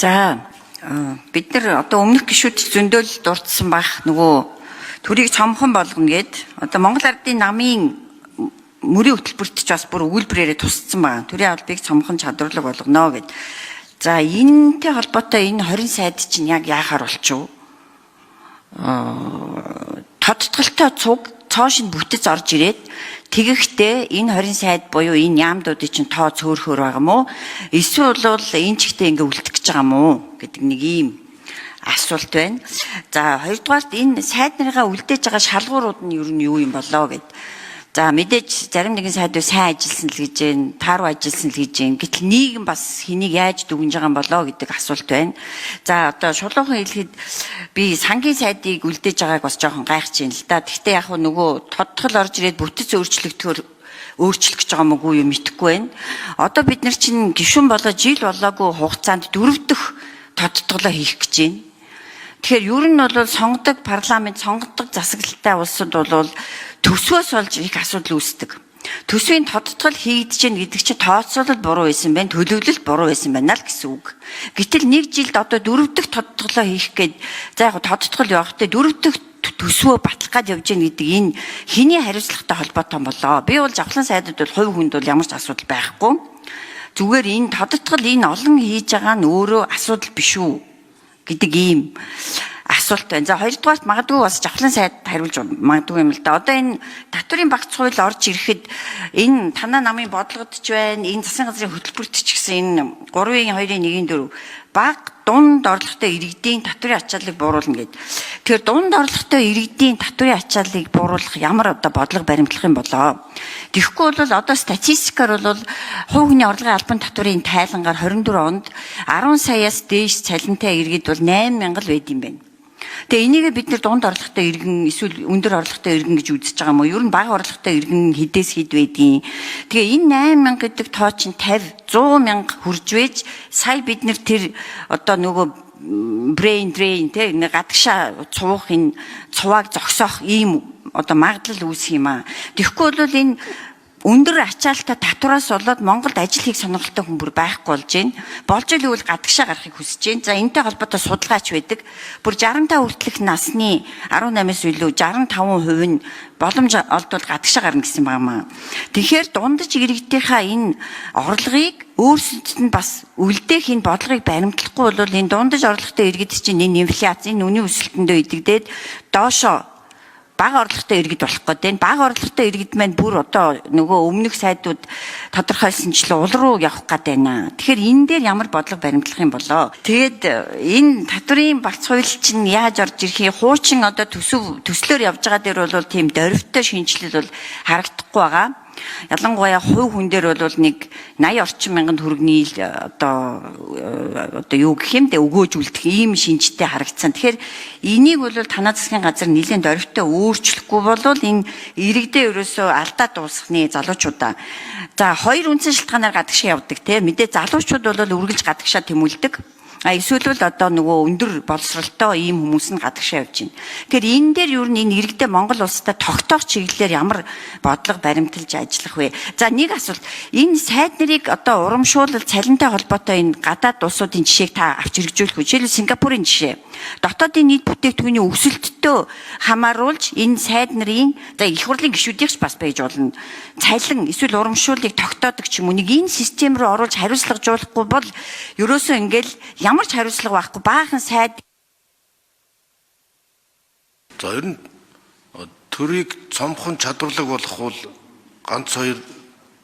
За, бид нар одоо өмнөх гишүүд зөндөөл дурдсан бах, нөгөө төрийг цомхон болгоно гэд одоо Монгол Ардын намын мөрийн хөтөлбөрт ч бас бүр өгүүлбэрээрээ тусцсан байгаа. Төрийн албыг цомхон чадварлаг болгоно гэд. За, энэтэй холбоотой энэ 20 сайд чинь яг яахаар болчих вэ? Тодтголтой цуг цоо шинэ бүтэц орж ирээд тэгэхдээ энэ 20 сайд буюу энэ яамдуудын чинь тоо цөөрхөөр байгаа мó, эсвэл бол энэ чигтээ ингээ үлдэх гэж байгаа мó гэдэг нэг ийм асуулт байна. За, хоёрдугаарт энэ сайд нарыгаа үлдээж байгаа шалгуурууд нь ер нь юу юм болоо гэд. За, мэдээж зарим нэгэн сайдууд сайн ажилласан л гэж байна, тааруу ажилласан л гэж байна. Гэтэл нийгэм бас хэнийг яаж дүгнж байгаа юм болоо гэдэг асуулт байна. За, одоо шулуухан хэлэхэд би сангийн сайдыг үлдээж байгааг бас жоохон гайхаж байна л да. Гэхдээ яг нөгөө тодтол орж ирээд бүтэц өөрчлөгдөхөөр өөрчлөх гэж байгаа юм уу юу мэдэхгүй байна. Одоо бид нар чинь гишүүн болоо жил болоогүй хугацаанд дөрөв дэх тодтголоо хийх гэж байна. Тэгэхээр ер нь бол сонгодог парламент, сонгодог засаглалтай улсад бол төсвөөс болж их асуудал үүсдэг. Төсвийн тодтгол хийгдэж гэн гэдэг чинь тооцоолол буруу байсан байна, төлөвлөлт буруу байсан байна л гэсэн үг. Гэтэл нэг жилд одоо дөрөв дэх тодтголоо хийх гээд, за яг тодтгол явахтай дөрөв дэх төсвөө батлах гад явж гэн гэдэг энэ хэний хариуцлагатай холбоотой болоо. Би бол Жавхлан сайдад бол хувь хүнд бол ямар ч асуудал байхгүй. Зүгээр энэ тодтгол энэ олон хийж байгаа нь өөрөө асуудал биш үү гэдэг ийм асуулт байна. За, хоёрдугаарт магадгүй бас Жавхлан сайд хариулж магадгүй юм л да. Одоо энэ татврын багц хууль орж ирэхэд энэ танаа намын бодлогод ч байна, энэ засгийн газрын хөтөлбөрт ч гэсэн энэ 3-ын 2-ын 1-ийн 4 баг дунд орлоготой иргэдийн татврын ачааллыг бууруулна гэд. Тэгэхээр дунд орлоготой иргэдийн татврын ачааллыг бууруулах ямар одоо бодлого баримтлах юм болоо? Тэгэхгүй бол одоо статистикаар бол хувь хүний орлогын албан татврын тайлангаар 24 онд 10 саяас дээш цалинтай иргэд бол 8 мянга л байд юм байна. Тэгээ энийг бид нэр дунд орлоготой иргэн эсвэл өндөр орлоготой иргэн гэж үзэж байгаа юм уу? Ер нь бага орлоготой иргэн хэдээс хэд байдгийг. Тэгээ энэ 8 мянга гэдэг тоо чинь 50, 100 мянга хүрж байж сая бид нэр тэр одоо нөгөө brain drain те, нэг гадагшаа цувах энэ цувааг зогсоох ийм одоо магадлал үүсэх юм аа. Тэгэхгүй бол энэ өндөр ачаалттай татвараас болоод Монголд ажил хийх сонирхолтой хүн бүр байхгүй болж байна. Болж ивэл гадагшаа гарахыг хүсэж байна. За, энэтэй холбоотой судалгаач байдаг. Бүр 65 хүртэлх насны 18-аас илүү 65% нь боломж олдвол гадагшаа гарна гэсэн байна. Тэгэхээр дундаж иргэдийнхаа энэ орлогыг өөрсдөд нь бас үлдээх энэ бодлогыг баримтлахгүй бол энэ дундаж орлоготой иргэд чинь энэ инфляц, энэ үнийн өсөлтөндөө идэгдээд доошоо бага орлоготой иргэд болох гээд байна. Бага орлоготой иргэд маань бүр одоо нөгөө өмнөх сайдууд тодорхойлсончлон уул руу явах гээд байна. Тэгэхээр энэ дээр ямар бодлого баримтлах юм болоо? Тэгээд энэ татврын багц хууль чинь яаж орж ирэх юм? Хуучин одоо төсөв төслөөр явж байгаа дээр бол тийм дөрвтэй шинэчлэл бол харагдахгүй байгаа. Ялангуяа хувь хүн дээр бол нэг 80 орчим мянган төгрөгийн л одоо юу гэх юм бэ, өгөөж үлдэх ийм шинжтэй харагдсан. Тэгэхээр энийг бол танаа засгийн газар нэлээд дөрвтэй өөрчлөхгүй бол энэ иргэдээ ерөөсөө алдаа дуусганы залуучуудаа. За, хоёр үндсэн шалтгаанаар гадагшаа явдаг те. Мэдээ залуучууд бол үргэлж гадагшаа тэмүүлдэг. А эсвэл бол одоо нөгөө өндөр боловсролтой ийм хүмүүс нь гадагшаа явж байна. Тэгэхээр энэ дээр ер нь энэ иргэдээ Монгол улстай тогтоох чиглэлээр ямар бодлого баримталж ажиллах вэ? За, нэг асуулт. Энэ сайд нарыг одоо урамшуулал, цалинтай холбоотой энэ гадаад улсуудын жишээг та авч хэрэгжүүлэх үү? Жишээлбэл, Сингапурын жишээ. Дотоодын нийт бүтээгдэхүүний өсөлттэй хамааруулж энэ сайд нарын, за, их хурлын гишүүдийнх ч бас байж болно. Цалин эсвэл урамшууллыг тогтоодог ч юм уу, нэг энэ систем рүү оруулж хариуцлагажуулахгүй бол ерөөсөө ингээл ямар ч хариуцлага байхгүй баахан сайд За, ер нь төрийг цомхон чадварлаг болох бол ганц хоёр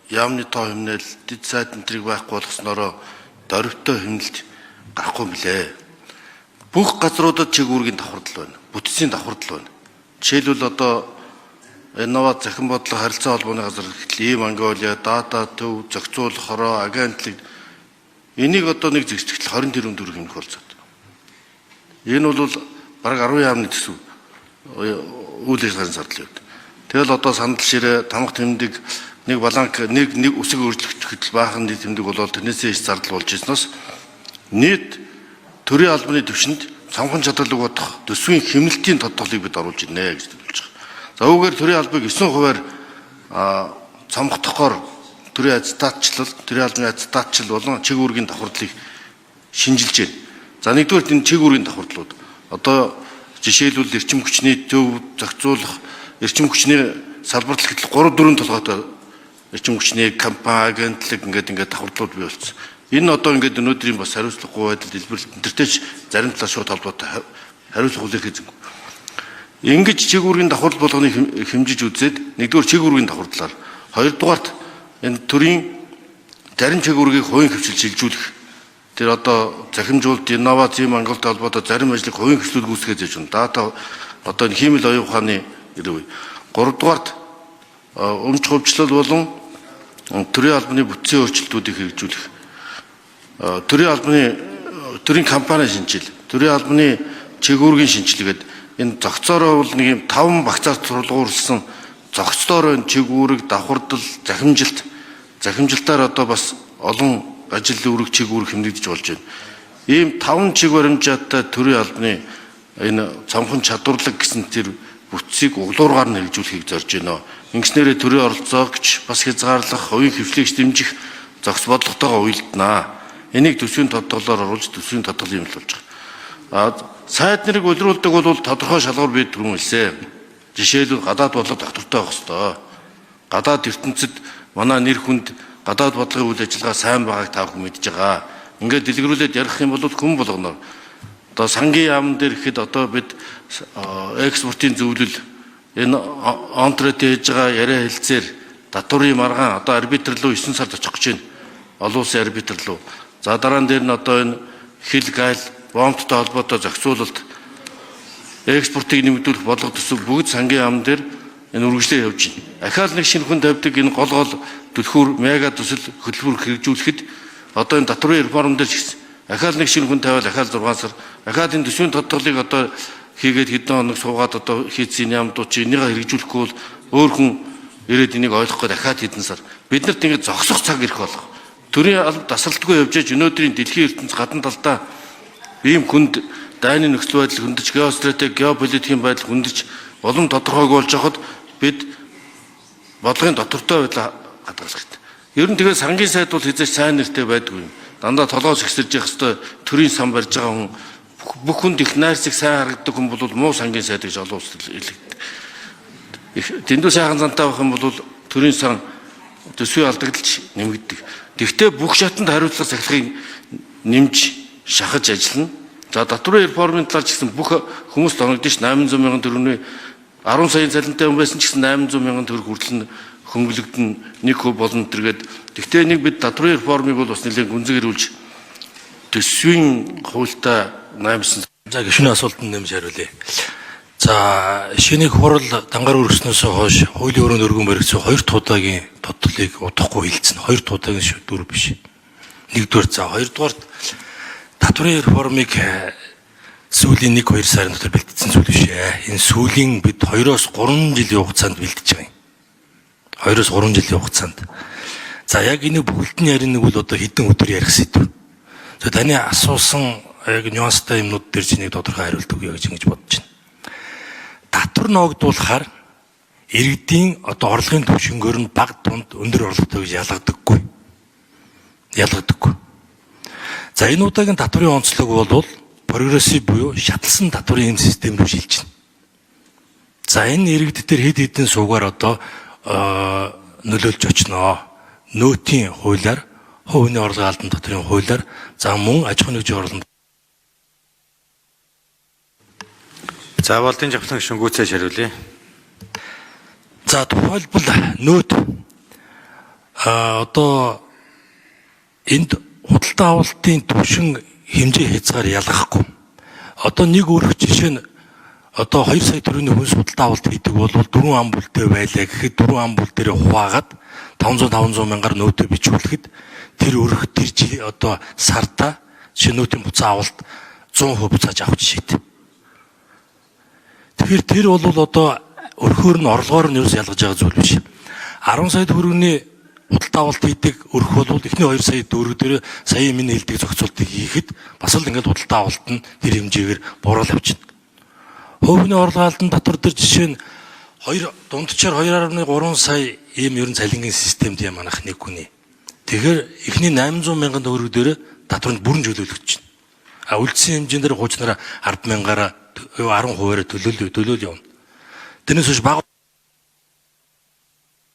яамны тоо хэмнэл, дэд сайд энтрийг байхгүй болгосноороо дөрвтэй хэмнэлт гарахгүй юм лээ. Бүх газруудад чиг үүргийн давхардал байна. Бүтцийн давхардал байна. Жишээлбэл, одоо инновац, захин бодлого, харилцаа холбооны газар гэхэл ийм Монголиа, дата төв, зохицуулах хороо, агентлаг энийг одоо нэг зэгцэгтэл 20 тэрбум төгрөг хэмнэх болцоод. Энэ бол бараг 10 яамны төсөв үйл ажиллагааны зардал явд. Тэгэл одоо сандал ширээ, тамга тэмдэг, нэг баланк, нэг нэг үсэг өөрчлөгдөхэд баахан нэг тэмдэг болоод тэрнээсээ их зардал болж ирснээс нийт төрийн албаны түвшинд цомхон чадварлаг бодох төсвийн хэмнэлтийн тодтолыг бид оруулж ирнэ гэж төлөвлөж байгаа. За, үүгээр төрийн албыг 9%-аар цомхдохоор төрийн аттестатчлал, төрийн албаны аттестатчил болон чиг үүргийн давхардлыг шинжилж байна. За, нэгдүгээр энэ чиг үүргийн давхардлууд. Одоо жишээлбэл, эрчим хүчний төв зохицуулах, эрчим хүчний салбарлах гэтэл 3 4 толгойтой эрчим хүчний компани, агентлаг ингээд давхардлууд бий болсон. Энэ одоо ингээд өнөөдрийн бас хариуцлагагүй байдал, дэлбэрэлт энэ тэртэй ч зарим талаар шууд холбоотой, хариуцлага хүлээх зэнгүй. Ингэж чиг үүргийн давхардал болгоныг хэмжиж үзээд, нэгдүгээр чиг үүргийн давхардлаар, хоёрдугаарт энэ төрийн зарим чиг үүргийг хувийн хэвшил шилжүүлэх. Тэр одоо цахимжуулалт, инновацийн Монголтой холбоотой зарим ажлыг хувийн хэвшлүүд гүйцэтгэж яж байна. Дата, одоо энэ хиймэл оюун ухааны ирэх үе. Гуравдугаарт өмч хувьчлал болон төрийн албаны бүтцийн өөрчлөлтүүдийг хэрэгжүүлэх. Төрийн албаны, төрийн компани шинжил, төрийн албаны чиг үүргийн шинжилгээд, энэ зохицоороо бол нэг юм таван багцаар тулгуурласан зохицлоор энэ чиг үүрэг, давхардал, захимжилт, захимжилтаар одоо бас олон ажил үүрэг, чиг үүрэг хэмнэгдэж болж байна. Ийм таван чиг баримжаатай төрийн албаны энэ цомхон чадварлаг гэсэн тэр бүтцийг углуургаар нь хэрэгжүүлэхийг зорж байна. Ингэснээрээ төрийн оролцоогч бас хязгаарлах, хувийн хэвшлэгч дэмжих зохис бодлоготойгоо уялдана. Энийг төсвийн тодтолоор оруулж, төсвийн тодтол юм л болж байгаа. А сайд нарыг улируулдаг бол тодорхой шалгуур бий түрүүн хэлсэн. Жишээлбэл, гадаад бодлого доктортой байх ёстой. Гадаад ертөнцид манай нэр хүнд, гадаад бодлогын үйл ажиллагаа сайн байгааг та бүхэн мэдж байгаа. Ингээд дэлгэрүүлээд ярих юм бол хүн болгоноор одоо сангийн яам дээр гэхэд одоо бид экспортын зөвлөл, энэ онтрэт хийж байгаа яриа хэлцээр, татварын маргаан одоо арбитр руу 9 сард очих гэж байна. Олон улсын арбитр руу. За, дараа нь дээр нь одоо энэ хил гайл бомбтой холбоотой зохицуулалт, экспортыг нэмэгдүүлэх бодлого төсөв бүгд сангийн яам дээр энэ үргэлжлээ явж байна. Ахаал нэг шинэ хүн тавьдаг энэ гол гол түлхүүр мега төсөл хөтөлбөр хэрэгжүүлэхэд одоо энэ татварын реформ дээр ч гэсэн ахаал нэг шинэ хүн тавиал ахаал 6 сар, ахаал энэ төсвийн тодтолыг одоо хийгээд хэдэн хоног суугаад одоо хийцэн яамдуу чи энийгээ хэрэгжүүлэхгүй бол өөр хүн ирээд энийг ойлгох гээд ахаад хэдэн сар бид нарт ингэ зогсох цаг ирэх болох. Төрийн алба тасралтгүй явж яж өнөөдрийн дэлхийн ертөнц гадна талдаа ийм хүнд дайны нөхцөл байдал хөндөж, геостратеги, геополитикийн байдал хөндөж, улам тодорхойгүй болж байхад бид бодлогын дотортой байдлаа хадгалах хэрэгтэй. Ер нь тэгээ сангийн сайд бол хэзээ ч сайн нэртэй байдгүй юм. Дандаа толгоос ихсэрж явах хэвээр төрийн сан барьж байгаа хүн, бүх хүнд их найрсаг, сайн харагддаг хүн бол муу сангийн сайд гэж олон улсад хэлэгддэг. Их дэндүү сайхан зантай байх юм бол төрийн сан төсвийн алдагдalч нэмэгддэг. Тэгвэл бүх шатанд хариуцлага сахилгыг нэмж шахаж ажиллана. За, татварын реформын талаар ч гэсэн бүх хүмүүс тоногдсон ш 800 мянган төгрөгийн 10 саяын цалинтай хүн байсан ч гэсэн 800 мянган төгрөг хүртэл нь хөнгөлөгдөн, 1% болно тэргээд. Тэгтээ нэг бид татварын реформыг бол бас нэлээд гүнзгийрүүлж төсвийн хуультай 8 За, гишүүний асуултанд нэмж хариулъя. За, шинэ хурал дангаар өргөснөөс хойш хуулийн өрөөнд өргөн баригдсан хоёр дахь удаагийн тодтолыг удахгүй хилцэн. Хоёр дахь удаагийн шүү, дөрөв биш. Нэгдүгээр, за, хоёрдугаарт татварын реформыг сүүлийн 1 2 сарын дотор бэлтгэсэн зүйл биш ээ. Энэ сүүлийн бид 2-оос 3 жилийн хугацаанд бэлтэж байгаа юм. 2-оос 3 жилийн хугацаанд. За, яг энэ бүхэлд нь ярина бол одоо хэдэн өдөр ярих сэдв. За, таны асуусан яг нюанстай юмнууд дээр чи нэг тодорхой хариулт өгье гэж ингэж бодож байна. Татвар ноогдуулахаар иргэдийн одоо орлогын түвшингөөр нь бага, дунд, өндөр орлоготой гэж ялгадаггүй. Ялгадаггүй. За, энэ удаагийн татварын онцлог бол прогрессив буюу шатлсан татварын юм систем рүү шилжинэ. За, энэ иргэд дээр хэд хэдэн суугаар одоо нөлөөлж очноо. Нөөтийн хуулиар, хувь хүний орлогын албан татварын хуулиар, за мөн аж ахуйн нэгжийн орлогын За, болдын жавхлан гишүүн гүйцээж хариулъя. За, тухайлбал нөөт одоо энд худалдаа авалтын түвшин хэмжээ хязгаар ялгахгүй. Одоо нэг өрх жишээ нь одоо 2 сая төгрөгийн хүнс худалдаа авалт хийдэг бол 4 ам бүлтэй байлаа гэхэд 4 ам бүл дээрээ хуваагаад 500 500 мянгаар нөөтөө бичүүлэхэд тэр өрх тэр жил одоо сарда жишээ нөөтийн буцаа авалт 100% буцааж авах жишээтэй. Тэгэхээр тэр бол одоо өрхөөр нь, орлогоор нь ерөөс ялгаж байгаа зүйл биш. 10 сая төгрөгийн худалдаа авалт хийдэг өрх бол эхний 2 сая төгрөг дээр сая миний хэлдэг зохицуултыг хийхэд бас л ингээд худалдаа авалт нь тэр хэмжээгээр буурал авчина. Хувь хүний орлогын албан татвар дээр жишээ нь 2 дунджаар 2.3 сая ийм ерөн цалингийн системд юм манайх нэг хүний. Тэгэхээр эхний 800 мянган төгрөг дээр татварт бүрэн чөлөөлөгдөж байна. А үлдсэн хэмжээнд дээр хуучнараа 10 мянгаараа 10%-аар төлөөл төлөөл явна. Тэрнээс хойш бага